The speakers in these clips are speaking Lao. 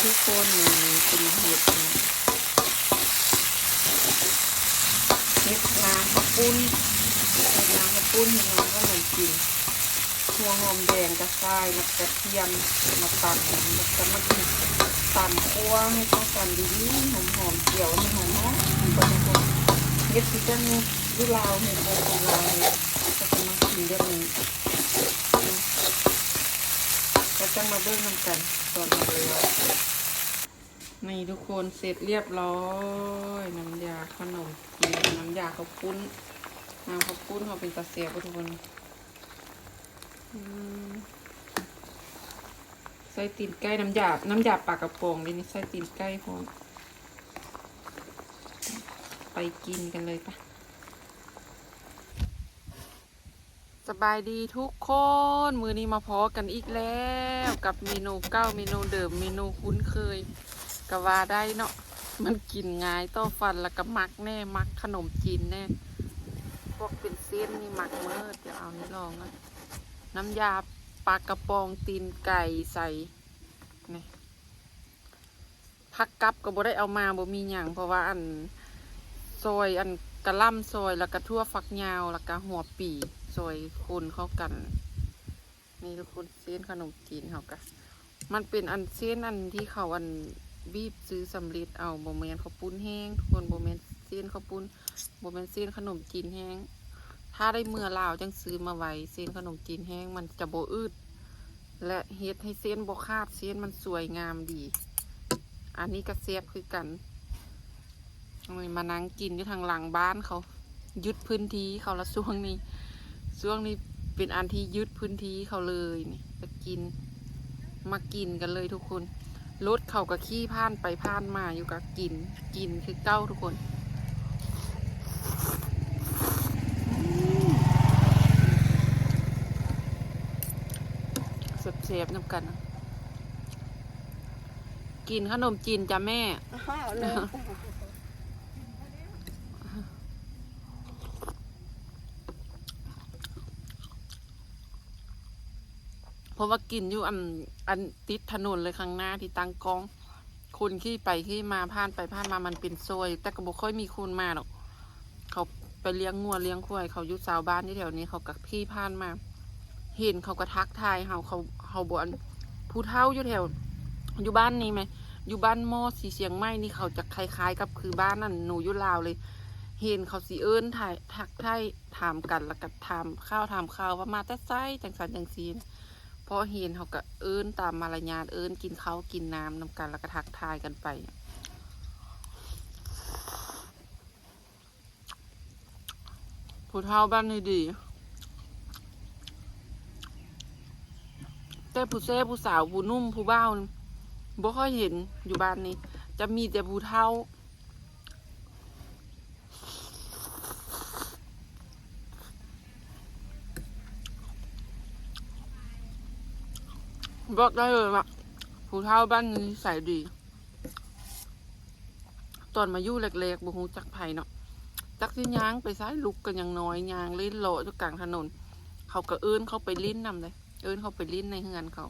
ທຸກຄົນ ມື້ນີ້ຊິມາເຮັດ ເຮັດໜ້າເຂົ້າປຸ້ນ ເຮັດໜ້າເຂົ້າປຸ້ນ ເຮັດໜ້າຂະໜົມຈີນ ຫົວຫອມແດງ ກະຊາຍ ແລ້ວກະກະທຽມ ມາຕຳ ແລ້ວກະມາກິນ ຕຳຂົ້ວໃຫ້ເຂົ້າກັນດີໆ ຫອມໆ ຈຽວໃຫ້ຫອມໆ ກ່ອນທຸກຄົນ. ເຮັດຄືຈັ່ງຢູ່ລາວເຮັດ ເຮັດຢູ່ລາວເຮັດ ແລ້ວກະມາກິນແບບນີ້ ແລ້ວຈັ່ງມາເບິ່ງນຳກັນຕອນເຮົາໄດ້ລອງ. ນີ້ທຸກຄົນ ເສັດລຽບລ້ອຍ ນ້ຳຢາຂະໜົມຈີນ ນ້ຳຢາເຂົ້າປຸ້ນ ນ້ຳເຂົ້າປຸ້ນເຮົາເປັນຕາແຊບບໍ່ທຸກຄົນ. ອືມ ໃສ່ຕີນໄກ່ ນ້ຳຢາ ນ້ຳຢາປາກະປ໋ອງເດ້ນີ້ ໃສ່ຕີນໄກ່ພ້ອມ ໄປກິນກັນເລີຍປະ. ສະບາຍດີທຸກຄົນ ມື້ນີ້ມາພໍ້ກັນອີກແລ້ວກັບເມນູເກົ່າ ເມນູເດີມ ເມນູຄຸ້ນເຄີຍກະວ່າໄດ້ເນາະ. ມັນກິນງ່າຍຕໍ່ຟັນ ແລ້ວກະມັກແນ່ ມັກຂະໜົມຈີນແນ່ ພວກເປັນເສັ້ນນີ້ມັກເໝິດ. ດຽວເອົານີ້ລອງກ່ອນ ນ້ຳຢາປາກະປ໋ອງຕີນໄກ່ໃສ່ ນີ້ ຜັກກັບກໍບໍ່ໄດ້ເອົາມາ ບໍ່ມີຫຍັງ ເພາະວ່າອັນ ຊອຍອັນກະຫຼ່ຳຊອຍ ແລ້ວກະຖົ່ວຝັກຍາວ ແລ້ວກະຫົວປີ ຊອຍຄົນເຂົ້າກັນ. ນີ້ທຸກຄົນ ເສັ້ນຂະໜົມຈີນເຮົາກະ ມັນເປັນອັນເສັ້ນອັນທີ່ເຂົາອັນບີບຊື້ສຳເລັດເອົາ ບໍ່ແມ່ນເຂົ້າປຸ້ນແຫ້ງທຸກຄົນ ບໍ່ແມ່ນເສັ້ນເຂົ້າປຸ້ນ ບໍ່ແມ່ນເສັ້ນຂະໜົມຈີນແຫ້ງ. ຖ້າໄດ້ເມືອລາວຈັ່ງຊື້ມາໄວ້ ເສັ້ນຂະໜົມຈີນແຫ້ງມັນຈະບໍ່ອືດ ແລະ ເຮັດໃຫ້ເສັ້ນບໍ່ຂາດ ເສັ້ນມັນສວຍງາມດີ. ອັນນີ້ກະແຊບຄືກັນ. ໂອ້ຍ ມານັ່ງກິນຢູ່ທາງຫຼັງບ້ານເຂົາ ຍຶດພື້ນທີ່ເຂົາລະຊ່ວງນີ້ ຊ່ວງນີ້ເປັນອັນທີ່ຍຶດພື້ນທີ່ເຂົາເລີຍນີ້ ກະກິນ ມາກິນກັນເລີຍທຸກຄົນ. ລົດເຂົາກະຂີ່ຜ່ານໄປຜ່ານມາຢູ່ ກະກິນ ກິນຄືເກົ່າທຸກຄົນ. ແຊບໆນຳກັນ ກິນຂະໜົມຈີນຈ້າແມ່. ອ້າວ ເລີຍ ເພາະວ່າກິນຢູ່ອັນ ອັນຕິດຖະໜົນເລີຍ ຂ້າງໜ້າທີ່ຕັ້ງກ້ອງ ຄົນຂີ່ໄປຂີ່ມາ ຜ່ານໄປຜ່ານມາ ມັນເປັນຊອຍ ແຕ່ກໍບໍ່ຄ່ອຍມີຄົນມາດອກ. ເຂົາໄປລ້ຽງງົວລ້ຽງຄວາຍ ເຂົາຢູ່ຊາວບ້ານຢູ່ແຖວນີ້ ເຂົາກໍຂີ່ຜ່ານມາ ເຫັນເຂົາກໍທັກທາຍເຮົາ ເຂົາ ເຮົາບໍ່ ອັນ ຜູ້ເຖົ້າຢູ່ແຖວ ຢູ່ບ້ານນີ້ແມ ຢູ່ບ້ານໝໍ່ ສີຊຽງໃໝ່ນີ້ ເຂົາຈະຄ້າຍໆກັບຄືບ້ານອັນ ໜູຢູ່ລາວເລີຍ. ເຫັນເຂົາຊິເອີ້ນທາຍ ທັກທາຍ ຖາມກັນ ແລ້ວກໍຖາມຂ່າວ ຖາມຂ່າວວ່າມາແຕ່ໃສ ຈັ່ງຊັ້ນຈັ່ງຊີ້. ພໍເຫັນເຮົາກໍເອີ້ນຕາມມາລະຍາດ ເອີ້ນກິນເຂົ້າກິນນ້ຳນຳກັນ ແລ້ວກໍທັກທາຍກັນໄປ. ຜູ້ເຖົ້າບ້ານນີ້ດີ ແຕ່ຜູ້ແຊ ຜູ້ສາວ ຜູ້ໜຸ່ມ ຜູ້ບ່າວ ບໍ່ຄ່ອຍເຫັນຢູ່ບ້ານນີ້ ຈະມີແຕ່ຜູ້ເຖົ້າ. ບອກໄດ້ເລີຍວ່າ ຜູ້ເຖົ້າບ້ານນີ້ນິໄສດີ. ຕອນມາຢູ່ແລກໆ ບໍ່ຮູ້ຈັກໃຜເນາະ ຈັກຊິຍ່າງໄປໃສ ລູກກໍຍັງນ້ອຍ ຍ່າງເລ່ນເລາະຢູ່ກາງຖະໜົນ ເຂົາກໍເອີ້ນເຂົ້າໄປຫຼິ້ນນຳເດ້ ເອີ້ນເຂົ້າໄປຫຼິ້ນໃນເຮືອນເຂົາ.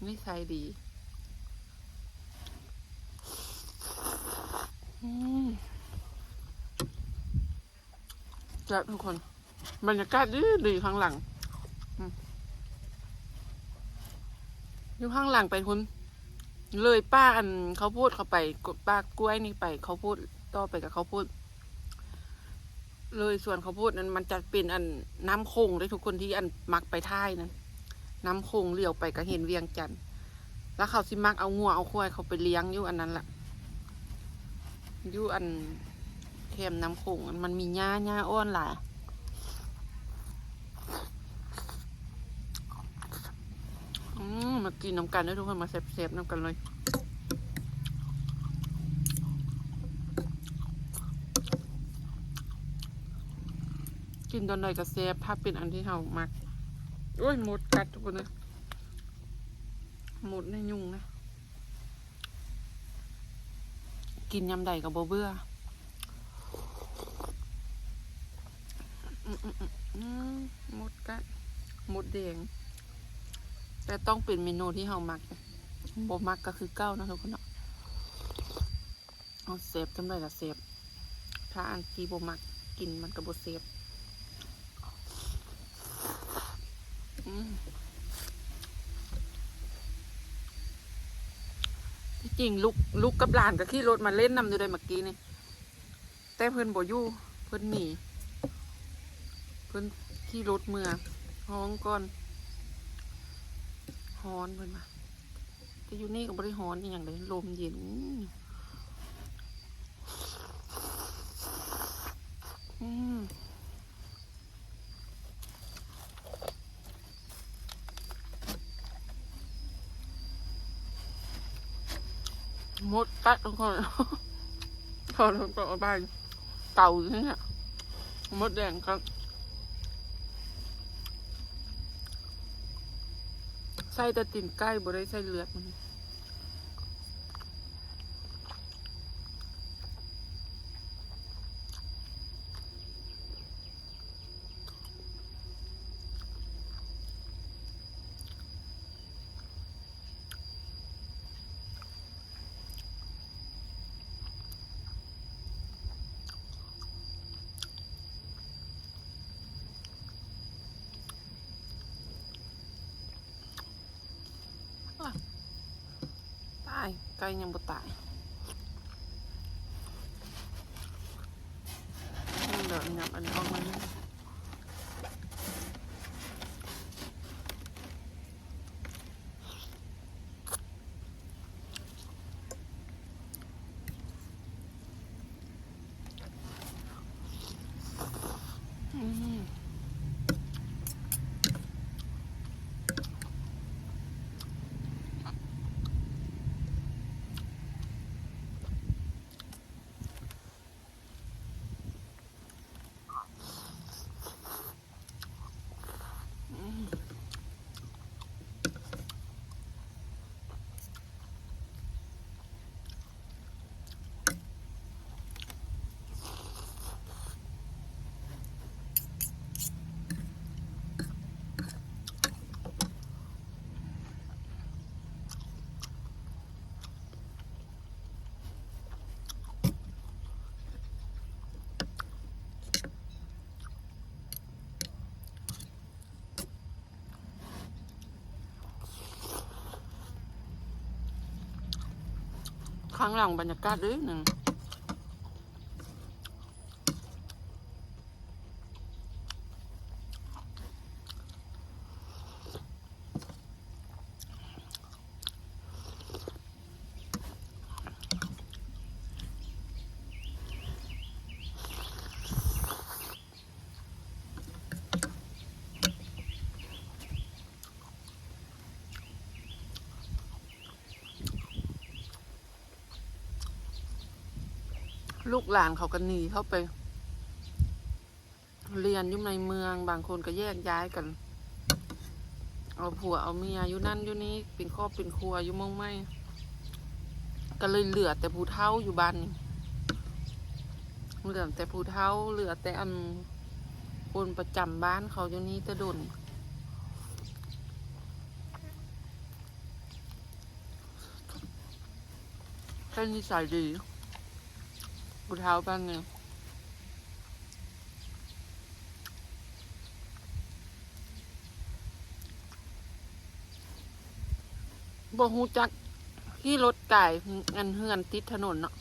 ນິໄສດີ. ອືມ ແຊບທຸກຄົນ ບັນຍາກາດດີໆ ຂ້າງຫຼັງ ອືມ ຢູ່ຂ້າງຫຼັງໄປພຸ້ນ ເລີຍປ່າອັນເຂົ້າໂພດເຂົ້າໄປ ປ່າກ້ວຍນີ້ໄປ ເຂົ້າໂພດ ຕໍ່ໄປກໍເຂົ້າໂພດ. ເລີຍສວນເຂົ້າໂພດນັ້ນ ມັນຈະເປັນອັນນ້ຳໂຂງເດ້ທຸກຄົນ ທີ່ອັນມັກໄປຖ່າຍນັ້ນ ນ້ຳໂຂງຫຼຽວໄປກໍເຫັນວຽງຈັນ. ແລ້ວເຂົາຊິມັກເອົາງົວເອົາຄວາຍເຂົາໄປລ້ຽງຢູ່ອັນນັ້ນລະ ຢູ່ອັນແຄມນ້ຳໂຂງ ມັນມີຫຍ້າ ຫຍ້າອ່ອນຫຼາຍ. ອືມ ມາກິນນຳກັນເດີທຸກຄົນ ມາແຊບໆນຳກັນເລີຍ. ກິນຕອນໃດກໍແຊບ ຖ້າເປັນອັນທີ່ເຮົາມັກ. ໂອ້ຍ ມົດກັດທຸກຄົນເອີຍ ມົດໃນຍຸງນະ. ກິນຍາມໃດກໍບໍ່ເບື່ອ. ອືມ ມົດກະ ມົດແດງ ແຕ່ຕ້ອງເປັນເມນູທີ່ເຮົາມັກ. ບໍ່ມັກກໍຄືເກົ່າເນາະທຸກຄົນເນາະ. ເອົາ ແຊບ ຈຳໄດ້ລະແຊບ ຖ້າອັນທີ່ບໍ່ມັກກິນມັນກໍບໍ່ແຊບ. ອືມ ທີ່ຈິງລູກ ລູກກັບຫຼານກໍຂີ່ລົດມາຫຼິ້ນນຳຢູ່ໃດ໋ ເມື່ອກີ້ນີ້ ແຕ່ເພິ່ນບໍ່ຢູ່ ເພິ່ນໜີ ເພິ່ນຂີ່ລົດເມືອ ຮ້ອງກ່ອນ ຮ້ອນ ເພິ່ນວ່າ. ແຕ່ຢູ່ນີ້ກໍບໍ່ໄດ້ຮ້ອນອີ່ຫຍັງເດ້ ລົມເຢັນ. ອືມ ມົດກັດທຸກຄົນ ຂໍໂທດຂໍອະໄພ ເກົາຢູ່ນີ້ ມົດແດງຄັກ ໃສ່ແຕ່ຕີນໄກ່ ບໍ່ໄດ້ໃສ່ເລືອດມັນ. ຕາຍ ໄກ່ຍັງບໍ່ຕາຍ. ດຽວຫຍັບອັນນີ້ອອກມາ. ຂ້າງຫຼັງບັນຍາກາດເດ້ ລູກຫຼານເຂົາກໍໜີເຂົ້າໄປ ຮຽນຢູ່ໃນເມືອງ ບາງຄົນກໍແຍກຍ້າຍກັນ ເອົາຜົວເອົາເມຍຢູ່ນັ້ນຢູ່ນີ້ ເປັນຄອບເປັນຄົວຢູ່ເມືອງໃໝ່ ກໍເລີຍເຫຼືອແຕ່ຜູ້ເຖົ້າຢູ່ບ້ານນີ້ ເຫຼືອແຕ່ຜູ້ເຖົ້າ ເຫຼືອແຕ່ອັນຄົນປະຈຳບ້ານເຂົາຢູ່ນີ້ແຕ່ດົນ. ເພິ່ນນິໄສດີ ຜູ້ເຖົ້າປານນີ້ ບໍ່ຮູ້ຈັກຂີ່ລົດກາຍ ອັນເຮືອນຕິດຖະໜົນເນາະ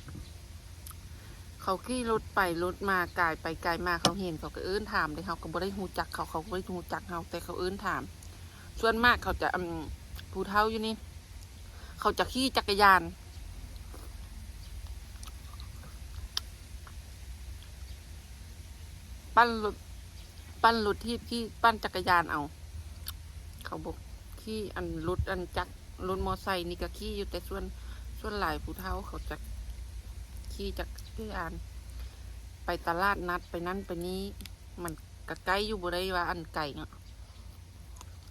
ເຂົາຂີ່ລົດໄປລົດມາ ກາຍໄປກາຍມາ ເຂົາເຫັນເຂົາກໍເອີ້ນຖາມເດ້ ເຮົາກໍບໍ່ໄດ້ຮູ້ຈັກເຂົາ ເຂົາກໍບໍ່ໄດ້ຮູ້ຈັກເຮົາ ແຕ່ເຂົາເອີ້ນຖາມ. ສ່ວນມາກເຂົາຈະ ອືມ ຜູ້ເຖົ້າຢູ່ນີ້ ເຂົາຈະຂີ່ຈັກກະຍານ ປັ່ນລົດ ປັ່ນລົດຖີບ ຂີ່ ປັ່ນຈັກກະຍານເອົາ ເຂົາບໍ່ຂີ່ອັນລົດອັນຈັກ ລົດມໍໄຊນີ້ກໍຂີ່ຢູ່ ແຕ່ສ່ວນ ສ່ວນຫຼາຍຜູ້ເຖົ້າເຂົາຈະຂີ່ຈັກກະຍານ ໄປຕະຫຼາດນັດ ໄປນັ້ນໄປນີ້ ມັນກໍໃກ້ຢູ່ ບໍ່ໄດ້ວ່າອັນໄກເນາະ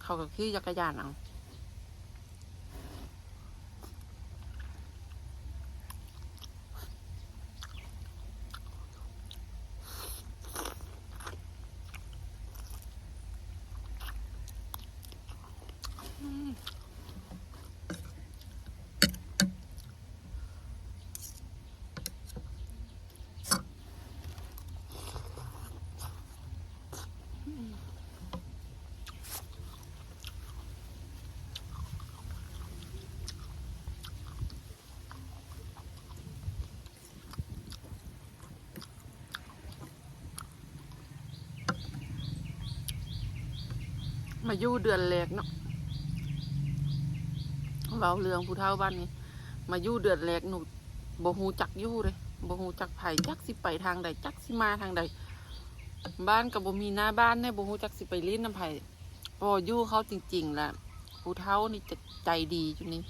ເຂົາກໍຂີ່ຈັກກະຍານເອົາ. ອືມ. ມາຢູ່ເດືອນແລກເນາະ ເວົ້າເລື່ອງຜູ້ເຖົ້າບ້ານນີ້ ມາຢູ່ເດືອນແລກ ໜູບໍ່ຮູ້ຈັກຢູ່ເດ້ ບໍ່ຮູ້ຈັກໃຜ ຈັກຊິໄປທາງໃດ ຈັກຊິມາທາງໃດ ບ້ານກໍບໍ່ມີໜ້າບ້ານແດ່ ບໍ່ຮູ້ຈັກຊິໄປຫຼິ້ນນຳໃຜ. ພໍຢູ່ເຂົ້າຈິງໆ ລະຜູ້ເຖົ້ານີ້ຈະໃຈດີຢູ່ນີ້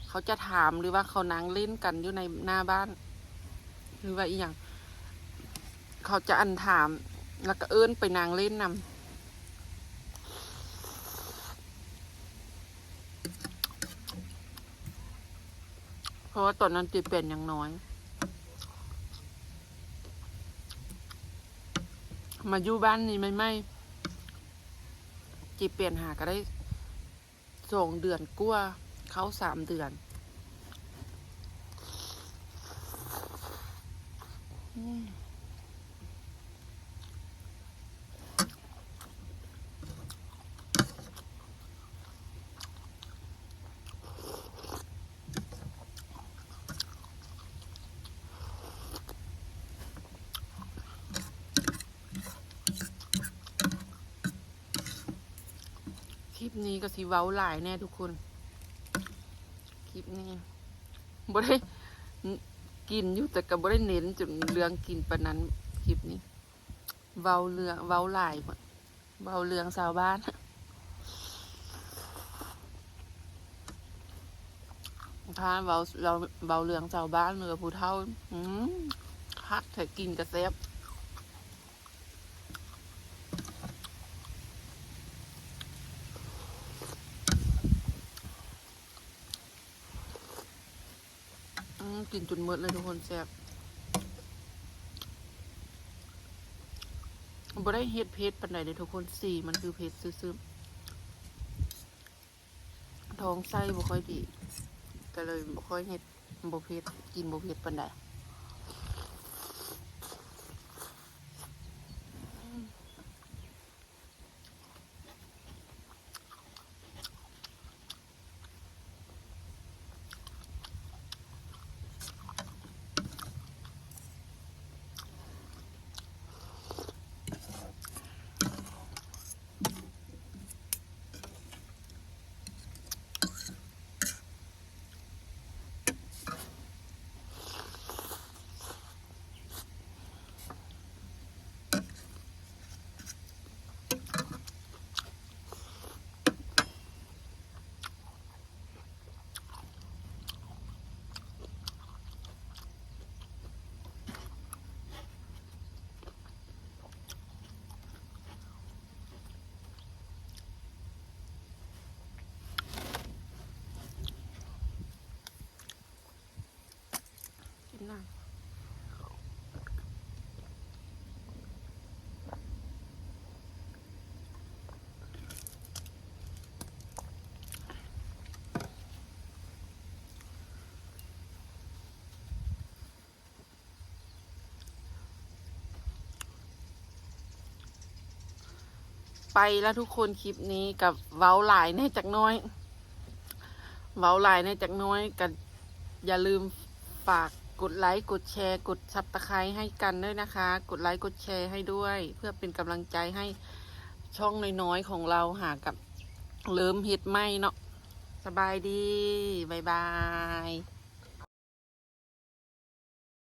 ເຂົາຈະຖາມ ຫຼືວ່າເຂົານັ່ງຫຼິ້ນກັນຢູ່ໃນໜ້າບ້ານ ຫຼືວ່າອີ່ຫຍັງ ເຂົາຈະອັນຖາມ ລະກະເອີ້ນໄປນັ່ງຫຼິ້ນນຳ ເພາະວ່າຕອນນັ້ນເຈແປນຍັງນ້ອຍ ມາຢູ່ບ້ານນີ້ໃໝ່ໆ ເຈແປນຫາກະໄດ້ສອງເດືອນກວ່າ ເຂົ້າສາມເດືອນ. ຄລິບນີ້ກໍຊິເວົ້າຫຼາຍແດ່ທຸກຄົນ ຄລິບນີ້ບໍ່ໄດ້ ກິນຢູ່ ແຕ່ກໍບໍ່ໄດ້ເນັ້ນຈົນເລື່ອງກິນປານນັ້ນ ຄລິບນີ້ເວົ້າເລື່ອງ ເວົ້າຫຼາຍ ເວົ້າເລື່ອງຊາວບ້ານ ຖ້າເວົ້າ ເວົ້າເລື່ອງຊາວບ້ານ ຫຼືວ່າຜູ້ເຖົ້າ ອືມ ຄັກແທ້ ກິນກໍແຊບ. ອືມ ກິນຈົນໝົດເລີຍທຸກຄົນ ແຊບ ບໍ່ໄດ້ເຮັດເຜັດປານໃດເດ້ທຸກຄົນ ສີມັນຄືເຜັດຊື່ໆ ທ້ອງໄສ້ບໍ່ຄ່ອຍດີ ກໍເລີຍບໍ່ຄ່ອຍເຮັດ ບໍ່ເຜັດ ກິນບໍ່ເຜັດປານໃດ. ກິນນ້ຳ. ໄປລະທຸກຄົນ ຄລິບນີ້ກະເວົ້າຫຼາຍແດ່ຈັກໜ້ອຍ ເວົ້າຫຼາຍແດ່ຈັກໜ້ອຍ ກະຢ່າລືມຝາກກົດໄລ ກົດແຊ ກົດຊັບສະໄຄຣບ໌ໃຫ້ກັນເດີນະຄະ ກົດໄລກົດແຊໃຫ້ດ້ວຍ ເພື່ອເປັນກຳລັງໃຈໃຫ້ຊ່ອງນ້ອຍໆຂອງເຮົາ ຫາກະເລີ່ມເຮັດໃໝ່ເນາະ. ສະບາຍດີ ບາຍບາຍ.